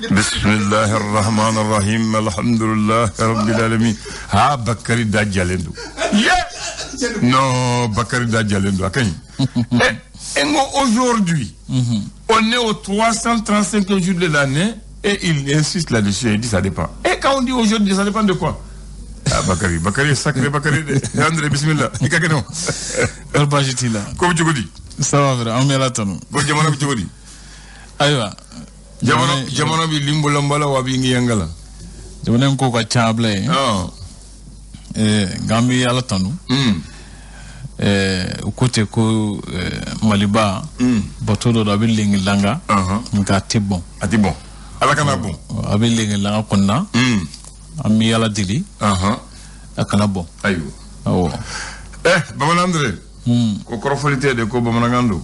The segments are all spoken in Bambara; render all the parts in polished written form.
Bismillahi rahman rahim, alhamdulillah rabbil alamin. Ha, Bakari da jalen don. Ye non, Bakari da jalen don, a ka ɲi. Eh, n ko aujourd'hui, on est au 335e jour de l'année et il insiste là-dessus, il dit ça dépend. Et quand on dit aujourd'hui, ça dépend de quoi? Ah, Bakari, Bakari, sacré Bakari de. André, bismillah. I ka kɛnɛ o? Kɔri baasi t'i la? Ko bɛ cogo di? Ça va vraiment, an bɛ Ala tanu. Ko jamana bɛ cogo di? Ayiwa. Jamana, jamana bɛ limbolanba wa b'i ŋiyangala. Jamana in ko ka ca bila yen. Ah. Nka an bɛ Ala tanu. U ko ten ko Maliba bato dɔ don, a bɛ lengelanga nka a tɛ bɔn. A tɛ bɔn. Ala kana bɔn. A bɛ lengelanga kɔnɔna. An bɛ Ala deli. A kana bɔn. Ayiwa. Awɔ. Eh, Bamanan Andre. Ko kɔrɔfɔli tɛ de, ko bamanankan don.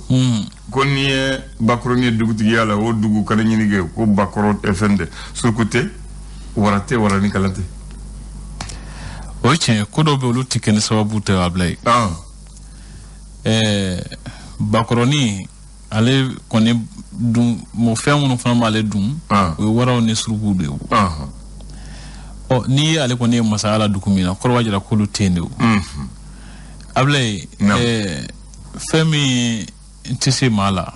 Ko n'i ye bakɔrɔnin ye dugutigiya la, o dugu kana ɲini kɛ ko bakɔrɔ fɛn tɛ, suruku tɛ, wara tɛ, wara ni kalan tɛ. O ye tiɲɛ ye, ko dɔw bɛ olu tɛ kɛ ni sababu tɛ, a bila yen. Bakɔrɔnin ale kɔni dun, mɔ fɛn minnu fana b'ale dun, o ye waraw ni surukuw de ye. Ɔ, n'i ye ale kɔni ye masaya la dugu min na, kɔrɔ b'a jira k'olu tɛ yen de o. Abulaye, fɛn min tɛ se maa la.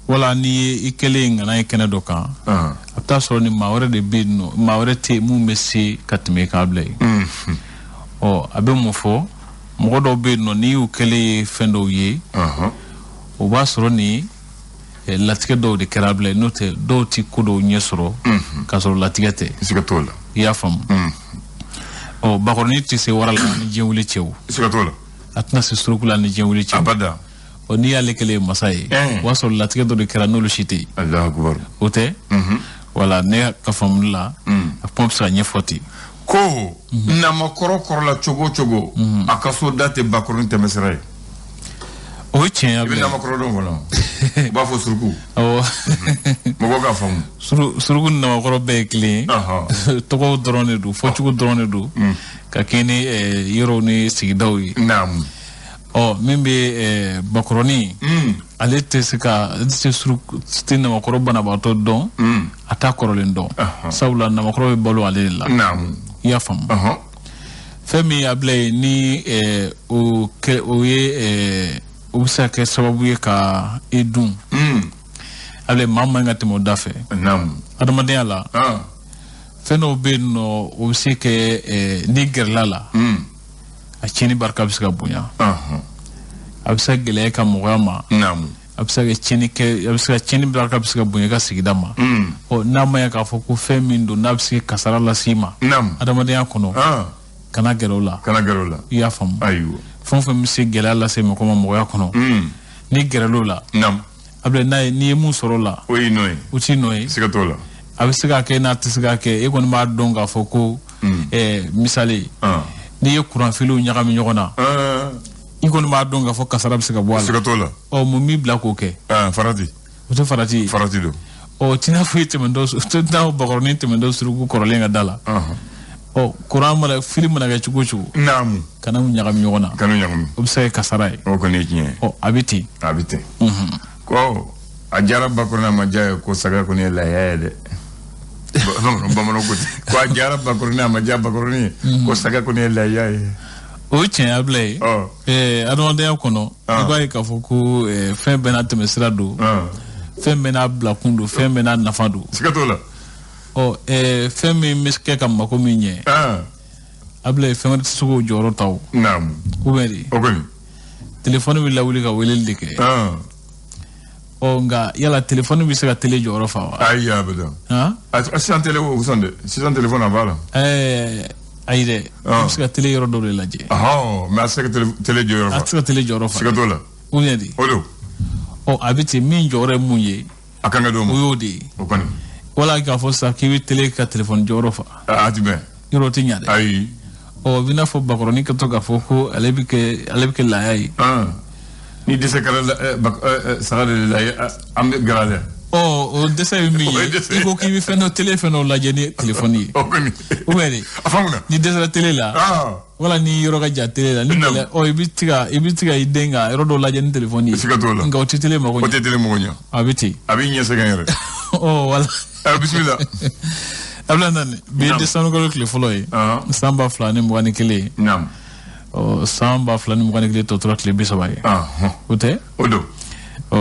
Wala n'i ye i kɛlen ŋana ye kɛnɛ dɔ kan, a bɛ taa sɔrɔ ni maa wɛrɛ de bɛ yen nɔ, maa wɛrɛ tɛ yen mun bɛ se ka tɛmɛ i kan, Abulaye. Ɔ, a bɛ mun fɔ? Mɔgɔ dɔw bɛ yen nɔ, n'i y'u kɛlen ye fɛn dɔw ye, o b'a sɔrɔ ni latigɛ dɔw de kɛra, Abulaye, n'o tɛ dɔw tɛ ko dɔw ɲɛ sɔrɔ k'a sɔrɔ latigɛ tɛ. Siga t'o la. I y'a faamu? Ɔ, bakɔrɔnin tɛ se wara la ni diɲɛ wuli cɛ o. Siga t'o la. A tɛna se suruku la ni diɲɛ wuli cɛ o. Abada. Ɔ, n'i y'ale kɛlen ye masa ye, o b'a sɔrɔ latigɛ dɔ de kɛra n'olu si tɛ yen. Alahu akubar. O tɛ? Wala ne ka faamuli la, a kuma bɛ se ka ɲɛfɔ ten. Ko namakɔrɔ kɔrɔla cogo o cogo, a ka so da tɛ bakɔrɔnin tɛmɛsira ye. O ye tiɲɛ ye. I bɛ namakɔrɔ dɔn fɔlɔ, u b'a fɔ suruku. Awɔ. Mɔgɔw k'a faamu. Suruku ni namakɔrɔ bɛɛ ye kelen ye. Tɔgɔw dɔrɔn de don, fɔcogo dɔrɔn de don, ka kɛ ni yɔrɔw ni sigidaw ye. Ɔ, min bɛ bakɔrɔnin, ale tɛ se ka tɛ suruku tɛ namakɔrɔ banabaatɔ dɔn, a t'a kɔrɔlen dɔn, sabula namakɔrɔ bɛ balo ale de la. I y'a faamu? Fɛn min y'a bila yen ni o kɛ, o ye o bɛ se ka kɛ sababu ye ka e dun. A bɛ maa man ka tɛmɛ o da fɛ. Adamadenya la, fɛn dɔw bɛ yen nɔ, o bɛ se kɛ n'i gɛrɛla la, a tiɲɛni barika bɛ se ka bonya. A bɛ se ka gɛlɛya ka mɔgɔya ma. A bɛ se ka tiɲɛni kɛ, a bɛ se ka tiɲɛni barika bɛ se ka bonya i ka sigida ma. Ɔ, n'a ma ɲɛ k'a fɔ ko fɛn min don n'a bɛ se ka kasara lase i ma. Adamadenya kɔnɔ. Kana gɛrɛ o la. Kana gɛrɛ o la. I y'a faamu? Ayiwa. Fɛn o fɛn bɛ se gɛlɛya lase mɔgɔ ma mɔgɔya kɔnɔ. N'i gɛrɛl'o la. A bɛ n'a ye, n'i ye mun sɔrɔ o la. O y'i nɔ ye. O t'i nɔ ye. Siga t'o la. A bɛ se ka kɛ n'a tɛ se ka kɛ, e kɔni b'a dɔn k'a fɔ ko misali. N'i ye kuranfiliw ɲagami ɲɔgɔn na. I kɔni b'a dɔn k'a fɔ kasara bɛ se ka bɔ a la. Siga t'o la. Ɔ, mun b'i bila k'o kɛ? Farati. O tɛ farati ye. Farati don. Ɔ, t'i n'a fɔ i tɛmɛntɔ, t'i n'a fɔ bakɔrɔnin tɛmɛntɔ suruku kɔrɔlen ka da la. Ɔ, kuran mana fili mana kɛ cogo o cogo. Kana u ɲagami ɲɔgɔn na. Kana ɲagami. O bɛ se ka kɛ kasara ye. O kɔni ye tiɲɛ ye. Ɔ, a bɛ ten. A bɛ ten. Ko a diyara bakɔrɔnin, a ma diya ye, ko saga kɔni ye lahiya ye dɛ. Bamananw ko ten. Ko a diyara bakɔrɔnin, a ma diya bakɔrɔnin ye, ko saga kɔni ye lahiya ye. O ye tiɲɛ ye, Abulaye. Adamadenya kɔnɔ, i b'a ye k'a fɔ ko fɛn bɛɛ n'a tɛmɛsira don. Fɛn bɛɛ n'a bilakun don, fɛn bɛɛ n'a nafa don. Siga t'o la. Ɔ, fɛn min bɛ kɛ ka mako min ɲɛ. Abulaye, fɛn wɛrɛ tɛ se k'o jɔyɔrɔ ta o. Ou bien de. O kɔni. Telefɔni bɛ lawuli ka weleli de kɛ. Ɔ, nka yala telefɔni bɛ se ka tele jɔyɔrɔ fa wa? Ayi, abada. Sisan tele o sɔn dɛ, sisan telefɔni a b'a la. Ayi dɛ, i bɛ se ka tele yɔrɔ dɔw de lajɛ. Mais a tɛ se ka tele jɔyɔrɔ fa. A tɛ se ka tele jɔyɔrɔ fa. Siga t'o la. Ou bien de. O don. Ɔ, a bɛ ten, min jɔyɔrɔ ye mun ye. A kan ka d'o ma. O y'o de ye. O kɔni. Wala k'a fɔ sisan k'i bɛ tele ka telefɔni jɔyɔrɔ fa. A ti bɛn. Yɔrɔ o tɛ ɲa dɛ. Ayi. Ɔ, o b'i n'a fɔ bakɔrɔnin ka to k'a fɔ ko ale bɛ kɛ laya ye. Ni dɛsɛ kɛra saga de la, an bɛ gɛrɛ a la. Ɔ, o dɛsɛ ye min ye, i ko k'i bɛ fɛn dɔ tele fɛn dɔ lajɛ ni telefɔni ye. O kɔni. Ou bien de. A faamuna. Ni dɛsɛra tele la. Wala ni yɔrɔ ka jan tele la. Ni gɛlɛya, ɔ, i bɛ se ka i den ka yɔrɔ dɔ lajɛ ni telefɔni ye. Siga t'o la. Nka o tɛ tele mago ɲɛ. O tɛ tele mago ɲɛ. A bɛ ten. A b'i ɲɛ sɛgɛn yɛrɛ. Oh voilà. Bismillah. Ablaye Nane bi décembre kalo tile fɔlɔ ye. San 2021. Naam. Ɔ san 2021 tɔ tora tile 30 ye. O tɛ? O don. Ɔ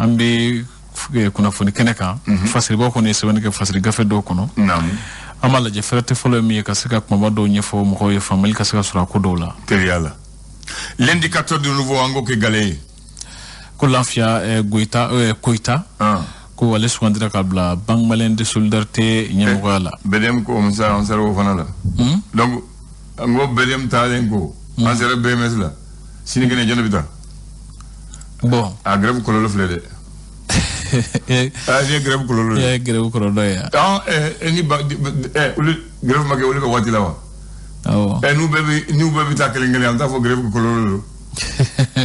an bɛ kunnafoni kɛnɛ kan. Fasiribaw kɔni ye sɛbɛnni kɛ fasiri gafe dɔw kɔnɔ. Naam. An b'a lajɛ fɛrɛ tɛ fɔlɔ ye min ye ka se ka kumaba dɔw ɲɛfɔ mɔgɔw ye faamuyali ka se ka sɔrɔ a ko dɔw la. Teriya la. L'indicateur de nouveau an k'o kɛ gale ye. Ko Lafiya Goyita Koyita. Ko ale sugandira ka bila Banque Malienne de Solidarité ɲɛmɔgɔya la. BDM ko musa an sera o fana la. Donc an ko BDM taalen ko an sera BMS la. Sini kɛnɛ jɔn de bɛ taa? Bon. A grève kɔlɔlɔ filɛ dɛ. Ah, ni ye grève kɔlɔlɔ ye. E ye grève kɔlɔlɔ ye. Ah, ni ba olu grève ma kɛ olu ka waati la wa? Awɔ. N'u bɛɛ bɛ taa kelen kelen an t'a fɔ grève kɔlɔlɔ don.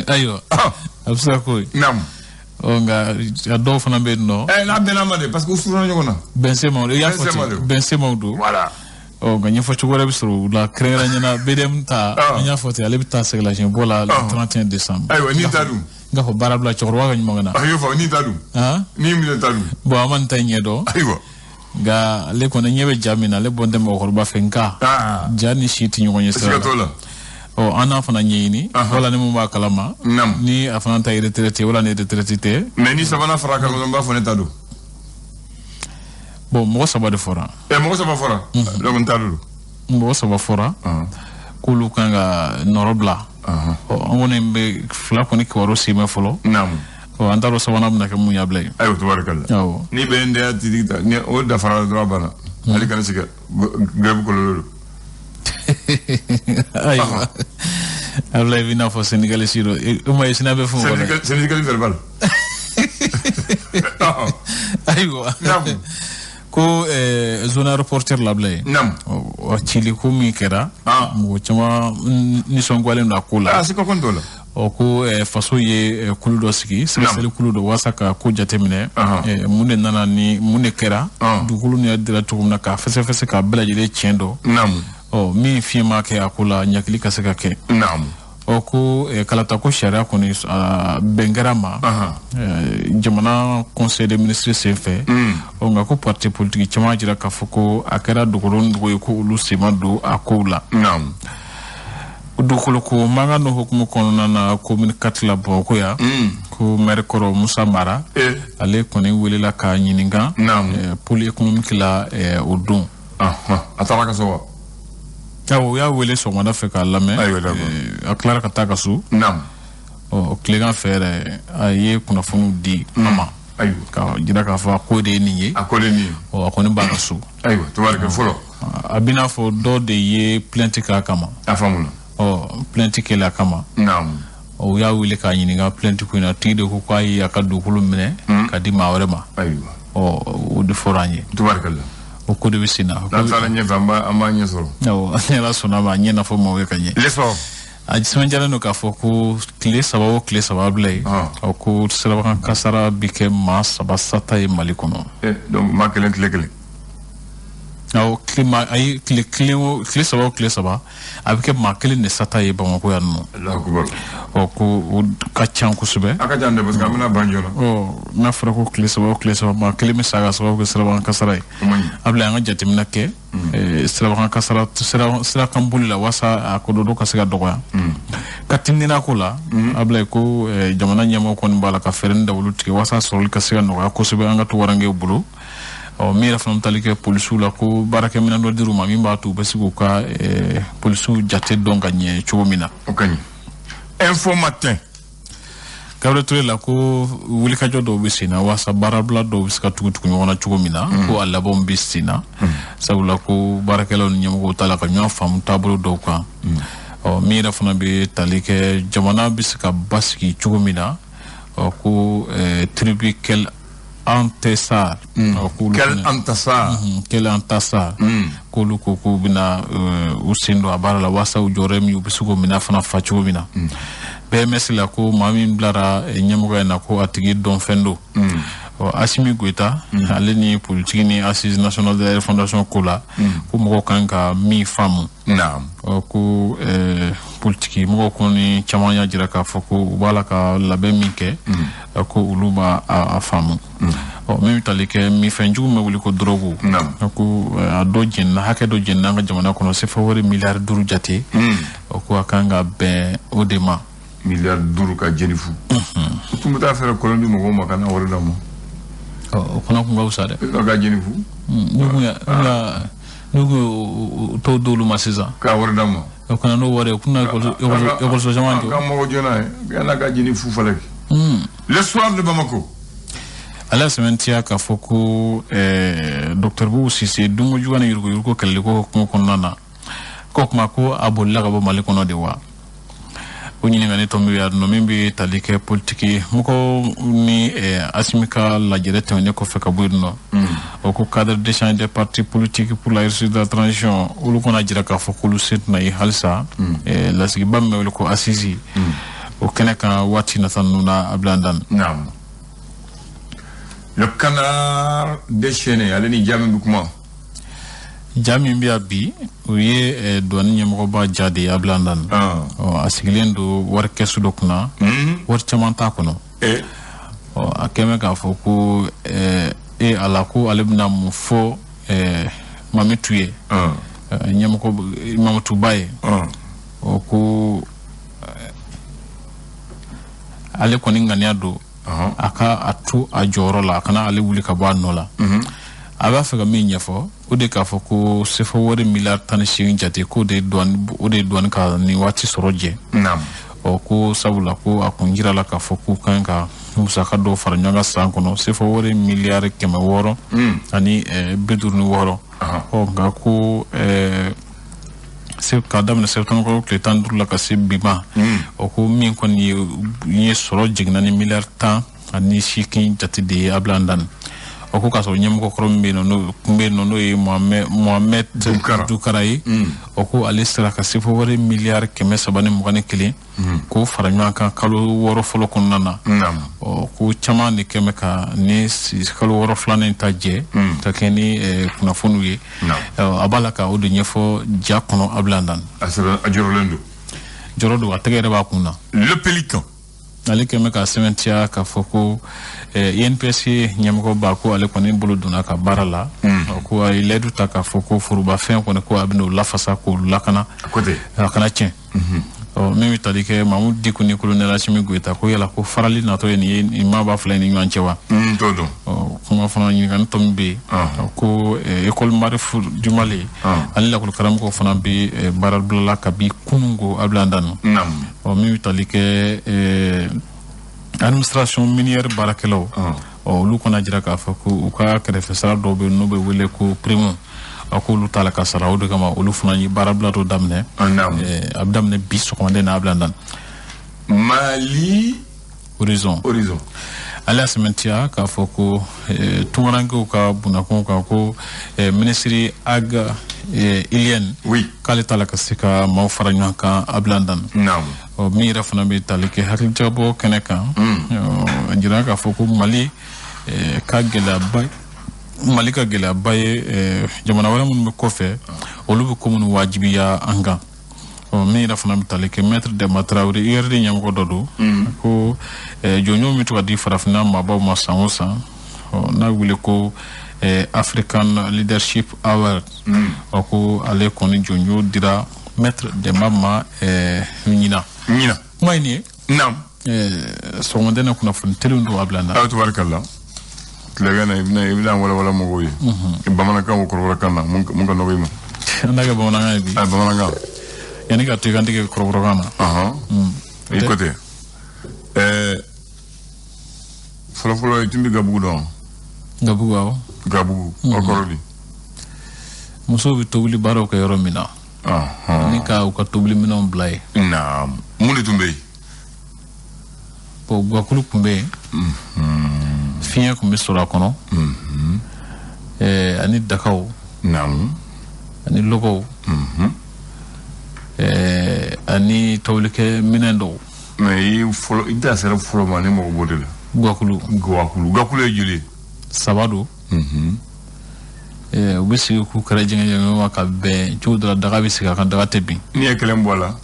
Ayiwa. A bɛ se ka k'o ye. Naamu. Ɔ nka a dɔw fana bɛ yen nɔ. N'a bɛnna ma de parce que u surunna ɲɔgɔn na. Bɛnsemaw i y'a fɔ ten bɛnsemaw don. Voilà. Ɔ nka ɲɛfɔcogo wɛrɛ bɛ sɔrɔ u la kɛrɛnkɛrɛnnenya la BDM ta an y'a fɔ ten ale bɛ taa sɛgɛnlafiɲɛbɔ la le 31 décembre. Ayiwa ni ta dun. N k'a fɔ baara bila cɛkɔrɔba ka ɲuman na. A y'o fɔ ni ta dun. Ni minɛ ta dun. Bon an ma nin ta ɲɛ dɔn. Ayiwa. Nka ale kɔni ɲɛ bɛ ja min na ale bɔn tɛ mɔgɔkɔrɔba fɛ nka. Ja ni si tɛ ɲɔgɔn ye sira la. Siga t'o la. Ɔ an n'a fana ɲɛɲini. Wala ni mun b'a kalama. Ni a fana ta ye retraité wala ni retraité tɛ. Mais ni sabanan fara kan n b'a fɔ ne ta don. Bon mɔgɔ saba de fɔra. Mɔgɔ saba fɔra. Donc n ta don. Mɔgɔ saba fɔra. K'olu kan ka nɔrɔ bila. Ɔ an kɔni bɛ fila kɔni kibaru sen bɛ fɔlɔ. Naamu. Ɔ an t'a dɔn sabanan bɛna kɛ mun ye a bila yen. Ayiwa tabarikala. Awɔ. Ni bɛ n dɛ tigi ta ni o dafara dɔrɔn a banna. Ale kana sigi grève kɔlɔlɔ don. Ayiwa. Ablaye b'i n'a fɔ syndicaliste dɔ o ma ye sini a bɛ fɛn o kɔnɔ. Syndicaliste verbal. Ayiwa. Naamu. Ko zone aéroportuaire la bila yen. Naamu. Cili ko min kɛra. Mɔgɔ caman nisɔngoyalen don a ko la. A sika kɔni t'o la. Ɔ ko faso ye kulu dɔ sigi sɛgɛsɛgɛli kulu dɔ walasa ka ko jateminɛ. Mun de nana ni mun de kɛra. Dugukolo nin dira cogo min na k'a fɛsɛfɛsɛ k'a bɛɛ lajɛlen tiɲɛ dɔn. Naamu. Ɔ min fiɲɛ ma kɛ a ko la ɲakili ka se ka kɛ. Naamu. Ɔ ko kalata ko sariya kɔni bɛn kɛra ma. Jamana conseil des ministres senfɛ. Ɔ nka ko parti politique caman jira k'a fɔ ko a kɛra dogoron dogo ye ko olu sen ma don a kow la. Naamu. Dugukolo ko mankan dɔ hukumu kɔnɔna na commune 4 la Bamakɔ yan. Ko maire kɔrɔ Musa Mara. Ale kɔni welela k'a ɲininka. Naamu. Pôle économique la o don. A taara ka so wa? Awɔ u y'a wele sɔgɔmada fɛ k'a lamɛn. A tilara ka taa ka so. Naamu. Ɔ tilegan fɛ yɛrɛ a ye kunnafoniw di a ma. Ayiwa. Ka jira k'a fɔ a ko de ye nin ye. A ko de ye nin ye. Ɔ a kɔni b'a ka so. Ayiwa tabarikɛ fɔlɔ. A bɛna fɔ dɔ de ye plainte k'a kama. A faamuna. Ɔ plainte kɛlen a kama. Naamu. Ɔ u y'a wele k'a ɲininka plainte ko in na tigi de ko k'a ye a ka dugukolo minɛ ka di maa wɛrɛ ma. Ayiwa. Ɔ o de fɔra an ye. Tabarikala. O ko de bɛ sen na. N'an taara ɲɛfɛ an b'a ɲɛ sɔrɔ. Awɔ ni Ala sɔnna a ma a ɲɛ na fɔ maaw ye ka ɲɛ. L'essor. A sɛbɛnjalen don k'a fɔ ko tile 3 o tile 3 bila yen. Ɔ ko sirabakan kasara bi kɛ maa 3 sata ye Mali kɔnɔ. Donc maa kelen tile kelen. Awɔ tile ma ayi tile kelen o tile 3 o tile 3 a bɛ kɛ maa kelen de sata ye Bamakɔ yan nɔ. Alahu akibaru. Ɔ ko o ka ca kosɛbɛ. A ka ca dɛ parce que an bɛna ban joona. Ɔ n'a fɔra ko tile 3 o tile 3 maa kelen bɛ sa ka sababu kɛ sirabakan kasara ye. A bila an ka jateminɛ kɛ. Sirabakan kasara sira kan boli la walasa a ko dɔ ka se ka dɔgɔya. Ka tintina ko la. A bila ko jamana ɲɛmɔgɔ kɔni b'a la ka fɛɛrɛ ni dawulu tigɛ walasa sɔrɔli ka se ka nɔgɔya kosɛbɛ an ka tuwarankew bolo. Ɔ min yɛrɛ fana bɛ tali kɛ polisiw la ko baarakɛminɛn dɔ dir'u ma min b'a to u bɛ se k'u ka polisiw jate dɔn ka ɲɛ cogo min na. O ka ɲi. Info Matin. Gabriel Touré la ko wulikajɔ dɔw bɛ sen na walasa baarabila dɔw bɛ se ka tugu tugu ɲɔgɔn na cogo min na. Ko a labanw bɛ sen na. Sabula ko baarakɛlaw ni ɲɛmɔgɔw t'a la ka ɲɔgɔn faamu taabolo dɔw kan. Ɔ min yɛrɛ fana bɛ tali kɛ jamana bɛ se ka basigi cogo min na. Ɔ ko tribu quel Antessar. Quel Antassar. Quel Antassar. K'olu ko k'u bɛna u sen don a baara la walasa u jɔyɔrɔ ye min ye u bɛ se k'o minɛ fana fa cogo min na. BMS la ko maa min bilara ɲɛmɔgɔya in na ko a tigi dɔn fɛn don. Ɔ Assimi Goïta ale ni politique ni assise nationale de la refondation ko la ko mɔgɔw kan ka min faamu. Naam. Ɔ ko politique mɔgɔw kɔni caman y'a jira k'a fɔ ko u b'a la ka labɛn min kɛ ko olu b'a a faamu. Ɔ min bɛ tali kɛ minfɛnjugu min bɛ wele ko dɔrɔgu, ko a dɔ jenina, hakɛ dɔ jenina an ka jamana kɔnɔ, sefa wari miliyari 5 jate. O ko a kan ka bɛn o de ma. Miliyari 5 ka jeni fu. U tun bɛ taa fɛɛrɛ kɔlɔn di mɔgɔw ma ka na wari d'a ma. Ɔ o fana kun ka fisa dɛ. Ka jeni fu. N'u kun t'o d'olu ma sisan. Ka wari d'a ma. O kana n'o wari ye, u kun na ekɔliso caman jɔ. Ka mɔgɔ joona ye, yala ka jeni fu fana kɛ. Le Soir de Bamako. Ale y'a sɛmɛntiya k'a fɔ ko docteur Boubou Cissé dunko juguya ni yuruguyurugu kɛlɛliko hukumu kɔnɔna na, k'o kuma ko a bolila ka bɔ Mali kɔnɔ de wa? O ɲininkali tɔ min bɛ yan nɔ, min bɛ tali kɛ politiki mɔgɔw ni Assimi ka lajɛrɛ tɛmɛnen kɔfɛ ka bɔ yen nɔ, o ko cadre d'échange des partis politiques pour la réussite de la transition, olu kɔni jira k'a fɔ k'olu se tɛna ye halisa lasigiba min bɛ wele ko assise, o kɛnɛ kan waati nata ninnu na a bila dan. Naam. Le Canard déchaîné, ale ni ja min bɛ kuma. Ja min bɛ yan bi, o ye douane ɲɛmɔgɔba ja de ye a bila dan. A sigilen don wari kɛsu dɔ kunna, wari caman t'a kɔnɔ. Ɔ a kɛn bɛ k'a fɔ ko e ala ko ale bɛna mun fɔ Mamitu ye, ɲɛmɔgɔ Mamituba ye. O ko ale kɔni ŋaniya don a ka a to a jɔyɔrɔ la, a kana ale wuli ka bɔ a nɔ la. A b'a fɛ ka min ɲɛfɔ, o de k'a fɔ ko sefa wari miliyari 18 jate, k'o de ye douane ka nin waati sɔrɔ jɛ. Ɔ ko sabula ko a kun jira la k'a fɔ k'u kan ka musaka dɔw fara ɲɔgɔn kan san kɔnɔ, sefa wari miliyari 656. Ɔ nka ko k'a daminɛ septembre kalo tile 15 la ka se bi ma, o ko min kɔni ye sɔrɔ jiginna ni miliyari 18 jate de ye a bila dan. O ko k'a sɔrɔ ɲɛmɔgɔ kɔrɔ min bɛ yen nɔ, n'o kun bɛ yen nɔ, n'o ye Mohamed Dukara ye, o ko ale sera ka sefa wari miliyari 321 k'o fara ɲɔgɔn kan kalo 6 fɔlɔ kɔnɔna na. Ɔ ko caman de kɛn bɛ ka ni kalo 6 filanan ta jɛ ka kɛ ni kunnafoniw ye. A b'a la ka o de ɲɛfɔ ja kɔnɔ a bila dan. A jɔrɔlen don. Jɔrɔ don, a tɛgɛ yɛrɛ b'a kun na. Le Pélican. Ale kɛn bɛ ka sɛmɛntiya k'a fɔ ko INPS ɲɛmɔgɔba ko ale kɔni bolo donna ka baara la. Ko a ye layidu ta k'a fɔ ko forobafɛn kɔni ko a bɛna o lafasa k'o lakana, a kana tiɲɛ. Ɔ min bɛ tali kɛ Mamudu Diko ni colonel Assimi Goïta, ko yala ko farali natɔ ye nin ye nin maa ba fila ni ɲɔgɔn cɛ wa? T'o dɔn. Ɔ kuma fana ɲininkali tɔ min bɛ yen, ko école Maarif du Mali ani lakɔli karamɔgɔw fana bɛ baarabila la kabi kununko a bila dan. Ɔ min bɛ tali kɛ administration minière baarakɛlaw, ɔ olu kɔni jira k'a fɔ ko u ka kɛrɛfɛ sara dɔw bɛ yen n'u bɛ wele ko prime, a k'olu t'a la ka sara, o de kama olu fana ye baarabila dɔ daminɛ. A bɛ daminɛ bi sɔgɔmada in na a bila dan. Mali Horizon. Ale y'a sɛmɛntiya k'a fɔ ko tunkarankew ka bunakun kan ko minisiri Aga Ilienne k'ale t'a la ka se ka maaw fara ɲɔgɔn kan a bila dan. Ɔ min yɛrɛ fana bɛ tali kɛ hakilijagabɔ kɛnɛ kan, a jira k'a fɔ ko Mali ka gɛlɛyaba ye. Mali ka gɛlɛyaba ye jamana wɛrɛ minnu bɛ kɔfɛ, olu bɛ ko minnu wajibiya an kan. Ɔ min yɛrɛ fana bɛ tali kɛ maître Demba Traoré, URD ɲɛmɔgɔ dɔ don, ko jɔnjɔn min to ka di farafinna maabaw ma san o san, ɔ n'a wele ko African Leadership Award, ɔ ko ale kɔni jɔnjɔn dira maître Demba ma ɲinan. Kuma ye nin ye. Naam. Sɔgɔmada in na kunnafoni teliw don a bila n na. Aw tabarikala. Tilegan na i bɛna walawala mɔgɔw ye. Bamanankan o kɔrɔbɔrɔkan na mun ka nɔgɔ i ma? An n'a kɛ bamanankan ye bi. Bamanankan. Yanni ka to i ka n dege kɔrɔbɔrɔkan na. I ko ten. Fɔlɔfɔlɔ i tun bɛ gabugu dɔn? Gabugu awɔ. Gabugu o kɔrɔ di? Musow bɛ tobili baaraw kɛ yɔrɔ min na. Ani ka u ka tobili minɛnw bila yen. Naam. Mun de tun bɛ yen? Bon gakulu tun bɛ yen. Fiɲɛ tun bɛ sɔrɔ a kɔnɔ. Ani dakaw. Naam. Ani lɔgɔw. Ani tobilikɛ minɛn dɔw. Mais i fɔlɔ i da sera fɔlɔ ma, ne mago b'o de la. Gakulu. Gakulu ye joli ye? 3 don. U bɛ sigi k'u kɛrɛ jɛngɛ ɲɔgɔn ma ka bɛn cogo dɔ la, daga bɛ sigi a kan, daga tɛ bin. N'i ye kelen bɔ a la?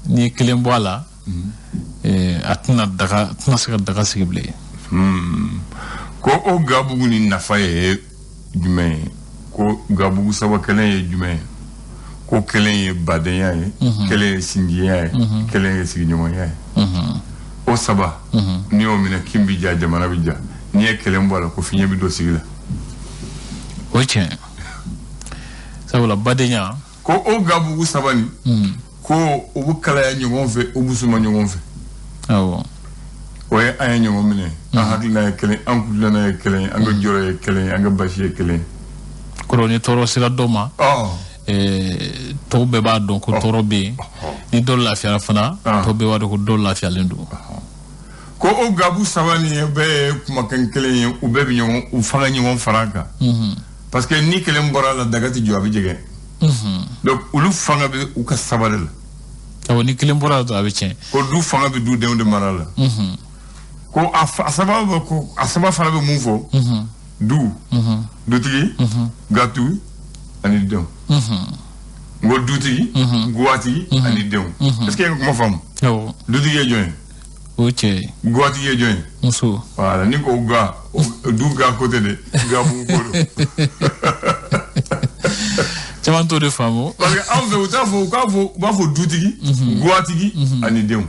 N'i ye kelen bɔ a la, a tɛna se ka daga sigi bilen. Ko o gabugu ni nafa ye jumɛn ye? Ko gabugu saba kelen ye jumɛn ye? Ko kelen ye badenya ye, kelen ye sinjiya ye, kelen ye sigiɲɔgɔnya ye. O saba n'i y'o minɛ, kin bi ja, jamana bi ja. N'i ye kelen bɔ a la, ko fiɲɛ bi don sigi la. O ye tiɲɛ, sabula badenya. Ko o gabugu saba nin, ko u bɛ kalaya ɲɔgɔn fɛ, u bɛ suma ɲɔgɔn fɛ. Awɔ. O ye an ye ɲɔgɔn minɛ, an hakilina ye kelen, an kuntilena ye kelen, an ka jɔrɔ ye kelen, an ka basi ye kelen. Kɔrɔ, ni tɔɔrɔ sera dɔ ma, tɔw bɛɛ b'a dɔn ko tɔɔrɔ bɛ yen. Ni dɔ lafiyara fana, tɔw bɛɛ b'a dɔn ko dɔ lafiyalen don. Ko o gabu saba nin ye bɛɛ ye kumakan kelen ye, u bɛɛ bɛ ɲɔgɔn, u fanga ɲɔgɔn fara kan. Parce que ni kelen bɔra a la, daga tɛ jɔ, a bɛ jɛgɛ. Donc olu fanga bɛ u ka sabali la. Awɔ, ni kelen bɔra la dɔrɔn, a bɛ tiɲɛ. Ko du fanga bɛ du denw de mara la. Ko a saba bɛ, ko a saba fana bɛ mun fɔ? Du, dutigi, gatu ani denw. N ko dutigi, guwatigi ani denw. Est ce que e ka kuma faamu? Awɔ. Dutigi ye jɔn ye? O ye cɛ ye. Guwatigi ye jɔn ye? Muso. Voilà, ni ko ga, du ga ko tɛ dɛ, gabugu ko don. Caman t'o de faamu. Parce que anw fɛ, u t'a fɔ, u k'a fɔ, u b'a fɔ dutigi, guwatigi ani denw.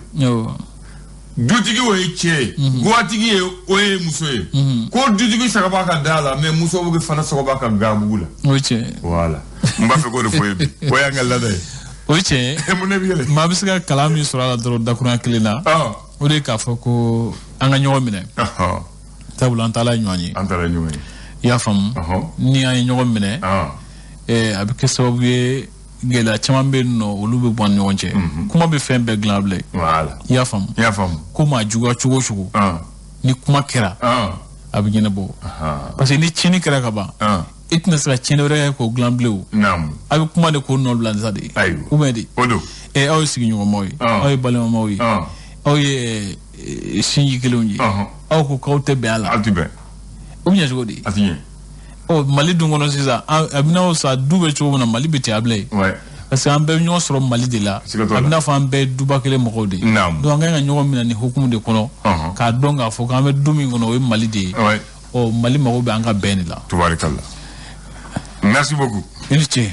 Dutigi, o ye cɛ ye, guwatigi ye, o ye muso ye. Ko dutigi saga b'a ka da la, mais muso bɛ fana saga b'a ka gabugu la. O ye tiɲɛ ye. Voilà, n b'a fɛ k'o de fɔ ye bi, o y'an ka laada ye. O ye tiɲɛ ye. Mun de bɛ yɛlɛ? Maa bɛ se ka kalan min sɔrɔ a la dɔrɔn dakurunya kelen na, o de ye k'a fɔ ko an ka ɲɔgɔn minɛ, sabula an taala ɲɔgɔn ye. An taara ɲɔgɔn ye. I y'a faamu? Ni an ye ɲɔgɔn minɛ, a bɛ kɛ sababu ye, gɛlɛya caman bɛ yen nɔ, olu bɛ bɔ an ni ɲɔgɔn cɛ. Kuma bɛ fɛn bɛɛ dilan bilen. I y'a faamu? I y'a faamu. Ko maa juguya cogo o cogo, ni kuma kɛra, a bɛ ɲɛnabɔ. Parce que ni tiɲɛni kɛra ka ban, e tɛna se ka tiɲɛni wɛrɛ kɛ k'o dilan bilen o. A bɛ kuma de k'o nɔ bila sa de. Ayiwa. Ou bien de. O don. Aw ye sigiɲɔgɔnmaw ye, aw ye balimamaw ye, aw ye sinji kelenw ye. Aw ko k'aw tɛ bɛn a la. Aw tɛ bɛn. O bɛ ɲɛ cogo di? A tɛ ɲɛ. Ɔ, Mali dun kɔnɔ sisan, a bɛna sa du bɛ cogo min na, Mali bɛ ten a bila yen. Parce que an bɛɛ bɛ ɲɔgɔn sɔrɔ Mali de la. Siga t'o la. A bɛna fɔ an bɛɛ ye duba kelen mɔgɔw de ye. Donc an ka kan ka ɲɔgɔn minɛ ni hukumu de kɔnɔ. K'a dɔn k'a fɔ k'an bɛ du min kɔnɔ, o ye Mali de ye. Ɔ, Mali mago bɛ an ka bɛn de la. Tubaarikala. Merci beaucoup. I ni ce.